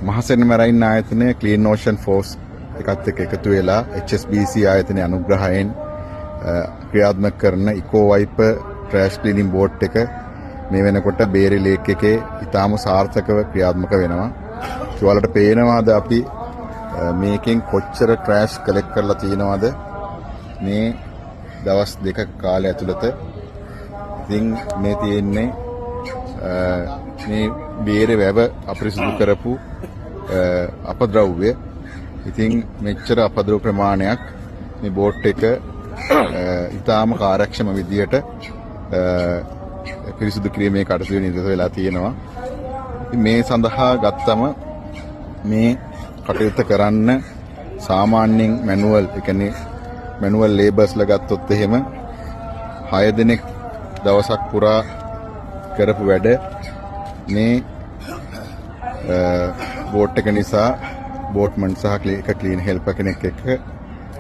මහසෙන් මැරයින් ආයතනය clean ocean force එකත් එක්ක එකතු වෙලා HSBC ආයතනයේ අනුග්‍රහයෙන් ක්‍රියාත්මක කරන ඉකෝ වයිපර් ට්‍රෑෂ් ක්ලීනින් බෝට් එක මේ වෙනකොට බේරි ලේක් එකේ ඉතාම සාර්ථකව ක්‍රියාත්මක වෙනවා. ඔයාලට පේනවාද අපි මේකෙන් කොච්චර ට්‍රෑෂ් කලෙක්ට් කරලා තියෙනවද මේ දවස් දෙකක කාලය ඇතුළත. ඉතින් මේ තියෙන්නේ මේ බේරේ වැව අපිරිසිදු කරපු අපද්‍රව්‍ය. ඉතින් මෙච්චර අපද්‍රව්‍ය ප්‍රමාණයක් මේ බෝට් එක ඉතාම කාර්යක්ෂම විදියට පිරිසිදු කිරීමේ කටයුතු නිරත වෙලා තියෙනවා. ඉතින් මේ සඳහා ගත්තම මේ කටයුත්ත කරන්න සාමාන්‍යයෙන් මැනුවල්, ඒ කියන්නේ මැනුවල් ලේබර්ස්ලා ගත්තොත් එහෙම 6 දෙනෙක් දවසක් පුරා කරපු වැඩ මේ බෝට් එක නිසා බෝට්මන් සහ එක ක්ලීන් හෙල්පර් කෙනෙක් එක්ක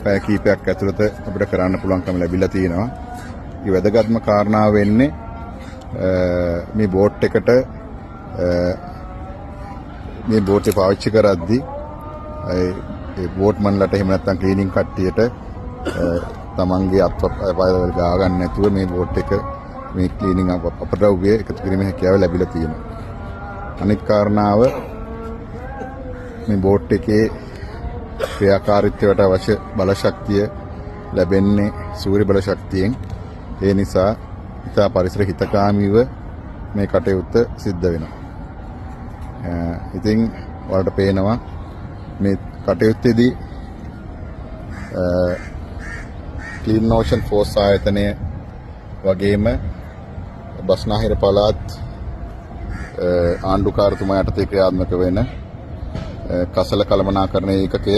පැය කීපයක් ඇතුළත අපිට කරන්න පුළුවන්කම ලැබිලා තියෙනවා. ඒ වැදගත්ම කාරණාව වෙන්නේ මේ බෝට් එකට මේ බෝට් එක පාවිච්චි කරද්දී ඒ බෝට්මන්ලට එහෙම නැත්නම් ක්ලීනින් කට්ටියට තමන්ගේ අත් පය වල ගා ගන්න නැතුව මේ බෝට් එක මේ ක්ලීනින් අපද්‍රව්‍ය එකතු කිරීමේ හැකියාව ලැබිලා තියෙනවා. අනිත් කාරණාව මේ බෝට් එකේ ක්‍රියාකාරීත්වයට අවශ්‍ය බල ශක්තිය ලැබෙන්නේ සූර්ය බල ශක්තියෙන්. ඒ නිසා ඉතා පරිසර හිතකාමීව මේ කටයුත්ත සිද්ධ වෙනවා. ඉතින් ඔයාලට පේනවා මේ කටයුත්තේදී ක්ලීන් ඕෂන් ෆෝස් ආයතනය වගේම බස්නාහිර පළාත් ආණ්ඩුකාරතුමා යටතේ ක්‍රියාත්මක වෙන කසල කළමනාකරණ ඒකකය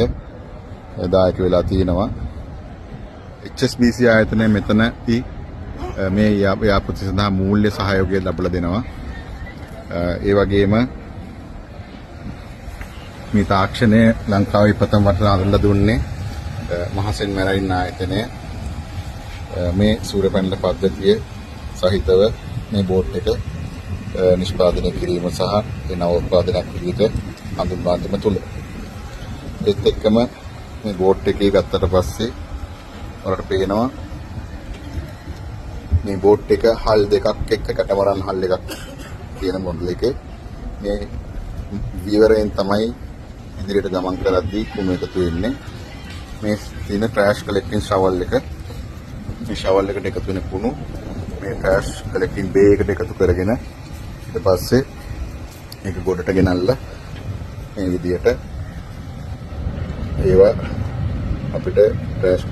දායක වෙලා තියෙනවා. HSBC ආයතනය මෙතනදී මේ ව්‍යාපෘති සඳහා මූල්‍ය සහයෝගය ලබලා දෙනවා. ඒ වගේම මේ තාක්ෂණය ලංකාවේ ප්‍රථම වරට හඳුන්වලා දුන්නේ මහසෙන් මැරයින් ආයතනය. මේ සූර්ය පැනල පද්ධතිය සහිතව මේ බෝට් එක නිෂ්පාදනය කිරීම සහ ඒ නව උත්පාදනයක් විදිහට හඳුන්වා දීම තුල. ඒත් එක්කම මේ බෝට් එකේ ගත්තට පස්සේ ඔයාලට පේනවා මේ බෝට් එක හල් දෙකක් එක්ක කැටමරන් හල් එකක් තියෙන මොඩල් එකේ මේ විවරයෙන් තමයි ඉදිරියට ගමන් කරද්දී කුණු එකතු වෙන්නේ. මේ තියෙන ට්‍රෑෂ් කලෙක්ටිං ෂවල් එක, මේ ෂවල් එකට එකතු වෙන කුණු මේ ට්‍රෑෂ් කලෙක්ටිං බේ එකට එකතු කරගෙන ඊට පස්සේ මේක ගොඩට ගෙනල්ලා මේ විදියට ඒවා අපිට ට්‍රෑෂ්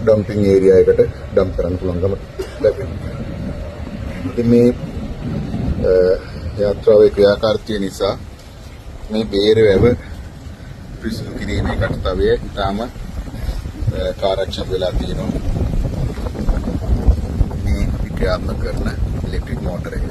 ඩම්පින් ඒරියා එකට ඩම්ප් කරන්න පුළුවන්කම ලැබෙනවා. ඉතින් මේ යාත්‍රාවේ ක්‍රියාකාරීත්වය නිසා මේ බේර වැව පිරිසිදු කිරීමේ කටයුත්තය ඉතාම කාර්යක්ෂම වෙලා තියෙනවා. මේ අපි ක්‍රියාත්මක කරන ඉලෙක්ට්‍රික් මෝටර එක.